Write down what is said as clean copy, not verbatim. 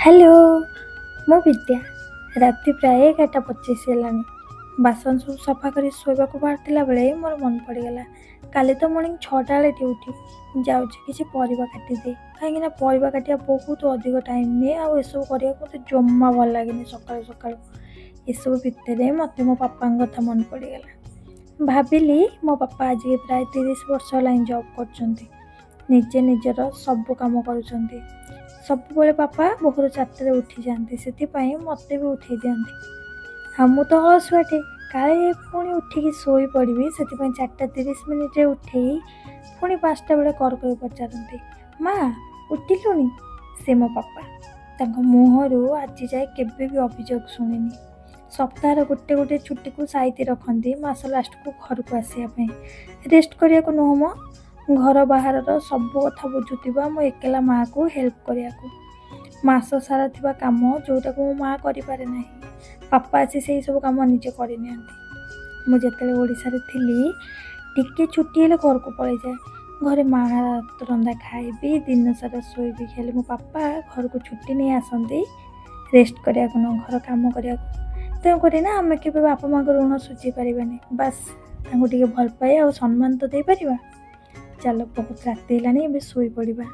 Hello, ମୁଁ ବିଦ୍ୟା। ରାତି ପ୍ରାୟ 11:25 ହେଲାଣି। ବାସନ ସବୁ ସଫା କରି ଶୋଇବାକୁ ବାହାରିଥିଲା ବେଳେ ମୋର ମନେ ପଡ଼ିଗଲା, କାଲି ତ ମର୍ଣ୍ଣିଂ 6ଟା ବେଳେ ଡ୍ୟୁଟି। ଯାଉଛି କିଛି ପରିବା କାଟିଦିଏ, କାହିଁକିନା ପରିବା କାଟିବା ବହୁତ ଅଧିକ ଟାଇମ୍ ନିଏ ଆଉ ଏସବୁ କରିବାକୁ ମୋତେ ଜମା ଭଲ ଲାଗେନି ସକାଳୁ ସକାଳୁ। ଏସବୁ ଭିତରେ ମୋତେ ମୋ ବାପାଙ୍କ କଥା ମନେ ପଡ଼ିଗଲା। ଭାବିଲି, ମୋ ବାପା ଆଜିକି ପ୍ରାୟ 30 ବର୍ଷ ହେଲାଣି ଜବ୍ କରୁଛନ୍ତି, ନିଜେ ନିଜର ସବୁ କାମ କରୁଛନ୍ତି। ସବୁବେଳେ ବାପା ଭୋର 4ଟାରେ ଉଠିଯାଆନ୍ତି, ସେଥିପାଇଁ ମୋତେ ବି ଉଠେଇ ଦିଅନ୍ତି। ଆଉ ମୁଁ ତ ଅଳସୁଆଟେ, କାଳେ ପୁଣି ଉଠିକି ଶୋଇପଡ଼ିବି, ସେଥିପାଇଁ 4ଟା 30 ମିନିଟ୍ରେ ଉଠେଇ ପୁଣି 5ଟା ବେଳେ କଲ୍ କରି ପଚାରନ୍ତି, "ମା, ଉଠିଲୁଣି?" ସେ ମୋ ବାପା, ତାଙ୍କ ମୁହଁରୁ ଆଜି ଯାଏ କେବେ ବି ଅଭିଯୋଗ ଶୁଣିନି। ସପ୍ତାହର ଗୋଟେ ଗୋଟେ ଛୁଟିକୁ ସାଇତି ରଖନ୍ତି ମାସ ଲାଷ୍ଟକୁ ଘରକୁ ଆସିବା ପାଇଁ, ରେଷ୍ଟ କରିବାକୁ ନୁହଁ ମ, ଘର ବାହାରର ସବୁ କଥା ବୁଝୁଥିବା ମୋ ଏକଲା ମାଆକୁ ହେଲ୍ପ କରିବାକୁ। ମାସ ସାରା ଥିବା କାମ ଯେଉଁଟାକୁ ମୋ ମାଆ କରିପାରେ ନାହିଁ, ବାପା ଆସି ସେଇ ସବୁ କାମ ନିଜେ କରିନିଅନ୍ତି। ମୁଁ ଯେତେବେଳେ ଓଡ଼ିଶାରେ ଥିଲି, ଟିକେ ଛୁଟି ହେଲେ ଘରକୁ ପଳେଇଯାଏ। ଘରେ ମା ହାତ ରନ୍ଧା ଖାଇବି, ଦିନ ସାରା ଶୋଇବି। ହେଲେ ମୋ ବାପା ଘରକୁ ଛୁଟି ନେଇ ଆସନ୍ତି ରେଷ୍ଟ କରିବାକୁ ନୁହଁ, ଘର କାମ କରିବାକୁ। ତେଣୁକରି ନା ଆମେ କେବେ ବାପା ମାଆଙ୍କ ଋଣ ଶୁଝି ପାରିବାନି, ବାସ୍ ତାଙ୍କୁ ଟିକେ ଭଲ ପାଇ ଆଉ ସମ୍ମାନ ତ ଦେଇପାରିବା। ଚାଲ, ବହୁତ ରାତି ହେଲାଣି, ଏବେ ଶୋଇପଡ଼ିବା।